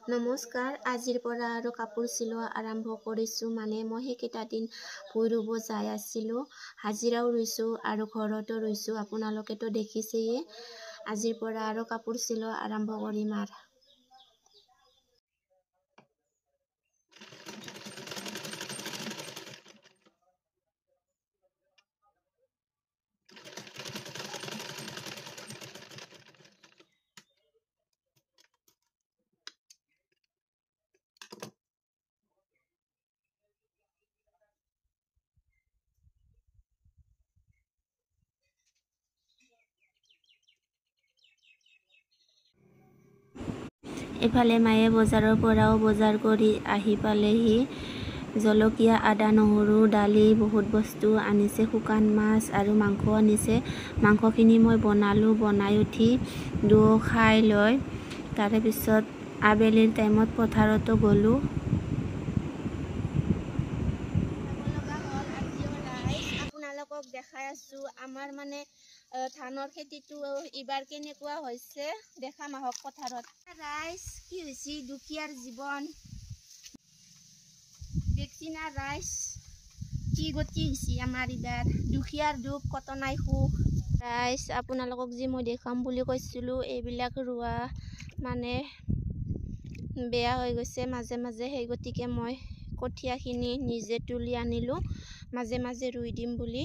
নমস্কাৰ, আজিৰ পৰা আৰু কাপোৰ চিলোৱা আৰম্ভ কৰিছোঁ। মানে মই সেইকেইটা দিন ভুঁই ৰুব যাই আছিলোঁ, হাজিৰাও ৰুইছোঁ আৰু ঘৰতো ৰুইছোঁ, আপোনালোকেতো দেখিছেয়ে। আজিৰ পৰা আৰু কাপোৰ চিলোৱা আৰম্ভ কৰিম। আৰু এইফালে মায়ে বজাৰৰ পৰাও বজাৰ কৰি আহি পালেহি। জলকীয়া, আদা, নহৰু, দালি, বহুত বস্তু আনিছে, শুকান মাছ আৰু মাংস আনিছে। মাংসখিনি মই বনালোঁ, বনাই উঠি দুয়ো খাই লৈ তাৰে পিছত আবেলিৰ টাইমত পথাৰতো গ'লোঁ। আপোনালোকক দেখাই আছোঁ আমাৰ মানে ধানৰ খেতিটো এইবাৰ কেনেকুৱা হৈছে, দেখাম আহক পথাৰত। ৰাইজ, কি হৈছে দুখীয়াৰ জীৱন দেখছি না ৰাইজ, কি গতি হৈছে আমাৰ এইবাৰ। দুখীয়াৰ দুখ কত নাই সুখ। ৰাইজ, আপোনালোকক যি মই দেখাম বুলি কৈছিলোঁ, এইবিলাক ৰোৱা মানে বেয়া হৈ গৈছে মাজে মাজে, সেই গতিকে মই কঠীয়াখিনি নিজে তুলি আনিলোঁ, মাজে মাজে ৰুই দিম বুলি।